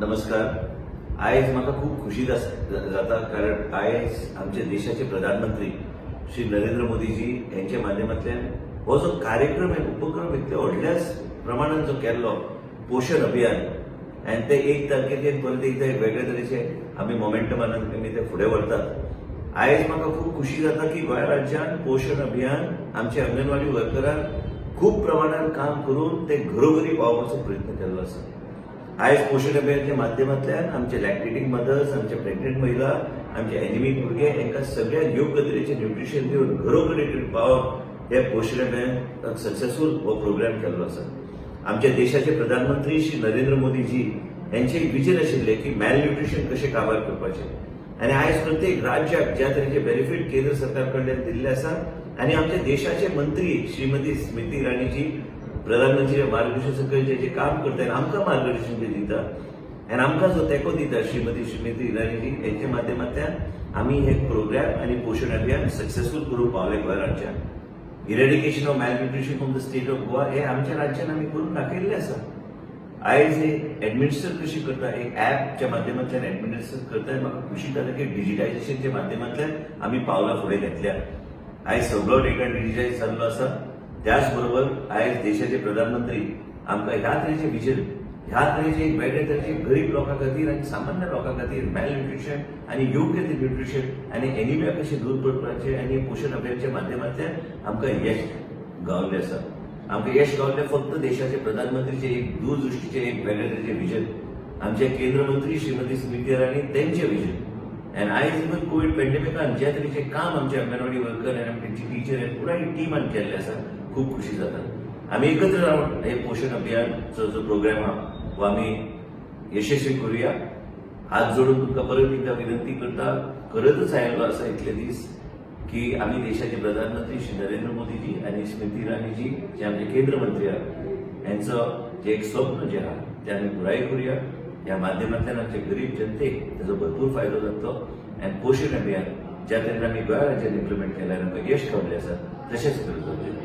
नमस्कार. आयज म्हाका खूब खुशी जाता, कारण आयज आमच्या देशाचे प्रधानमंत्री श्री नरेंद्र मोदीजी यांच्या माध्यमांतल्यान हो जो कार्यक्रम आहे, उपक्रम इतल्या व्हडल्या प्रमाणात जो केल्लो पोषण अभियान, आनी ते 1 तारखेच्यान परत एकदा एक वेगळे तरेचे आमी मोमेंटमान आमी ते फुडें व्हरतात. आयज म्हाका खूब खुशी जाता की गोंय राज्यान पोषण अभियान आमचे अंगणवाडी वर्करान खूब प्रमाणात काम करून ते घरोघरी पावोवपाचो प्रयत्न केल्लो आसा. आयज पोषण अभियानाच्या माध्यमांतल्यान आमचे लॅक्टेटिंग मदर्स, आमचे प्रेग्नेंट महिला, आमचे एनिमीक भुरगे हांकां सगळ्यांक योग्य तरेचें न्युट्रिशन दिवन घरोघरी पावप हे पोषण अभियान सक्सेसफूल हो प्रोग्राम केल्लो आसा. आमच्या देशाचे प्रधानमंत्री श्री नरेंद्र मोदीजी यांचे एक विजन आशिल्लें की मॅलन्युट्रिशन कशें काबार करपाचें. आनी आयज प्रत्येक राज्याक ज्या तरेचे बेनिफीट केंद्र सरकार कडल्यान दिल्ले आसा आनी आमच्या देशाचे मंत्री श्रीमती स्मृती इराणीजी प्रधानमंत्रीच्या मार्गदर्शन सकयल जे जे काम करता आनी आमकां मार्गदर्शन जे दिता आनी आमकां जो तेंको दिता श्रीमती स्मृती इराणीजी, यांच्या माध्यमांतल्यान आमी हे प्रोग्राम आनी पोषण अभियान सक्सेसफूल करूंक पावले गोंय राज्यान. Eradication of malnutrition from the state of Goa हे आमच्या राज्यान आमी करून दाखयल्लें आसा. आयज हे एडमिनिस्टर कशी करता, एक ऍपच्या माध्यमांतल्यान एडमिनिस्टर करता. म्हाका खुशी जाता की डिजिटायझेशनच्या माध्यमांतल्यान आमी पावलां फुडें घेतल्या. आयज सगळो डेटा डिजिटायज जाल्लो आसा. त्याच बरोबर आयज देशाचे प्रधानमंत्री आमकां ह्या तरेचे विजन, ह्या तरेचे एक वेगळे तरेचे गरीब लोकां खातीर आनी सामान्य लोकां खातीर मॅलन्युट्रिशन आनी योग्य ते न्युट्रिशन आनी एनिमिया कशें दूर करपाचें आनी पोषण अभियानाच्या माध्यमांतल्यान आमकां यश गावल्लें आसा. आमकां यश गावल्लें फक्त देशाचे प्रधानमंत्रीचे एक दूरदृष्टीचे एक वेगळे तरेचे विजन, आमचे केंद्र मंत्री श्रीमती स्मृती इराणी त्यांचे विजन. आनी आयज इवन कोवीड पेंडेमिकान ज्या तरेचें काम आमचे अंगणवाडी वर्कर आनी आमचे टिचर आनी पुराय टिमान केल्लें आसा, खूब खुशी जाता. आमी एकत्र रावन हे पोषण अभियानचो जो प्रोग्राम आहा हो आमी यशस्वी करूया. हात जोडून तुमकां परत एकदा विनंती करता, करतच आयिल्लो आसा इतले दीस, की आमी देशाचे प्रधानमंत्री श्री नरेंद्र मोदीजी आनी स्मृती इराणीजी जे आमचे केंद्र मंत्री आहात, यांचो जे एक स्वप्न जे आहा ते आमी पुराय करूया. ह्या माध्यमांतल्यान आमचे गरीब जनतेक ताजो भरपूर फायदो जातलो आनी पोषण अभियान ज्या तरेन आमी गोंय राज्यान इम्प्लिमेंट केलें आनी आमकां यश गावलें आसा, तशेंच करतले.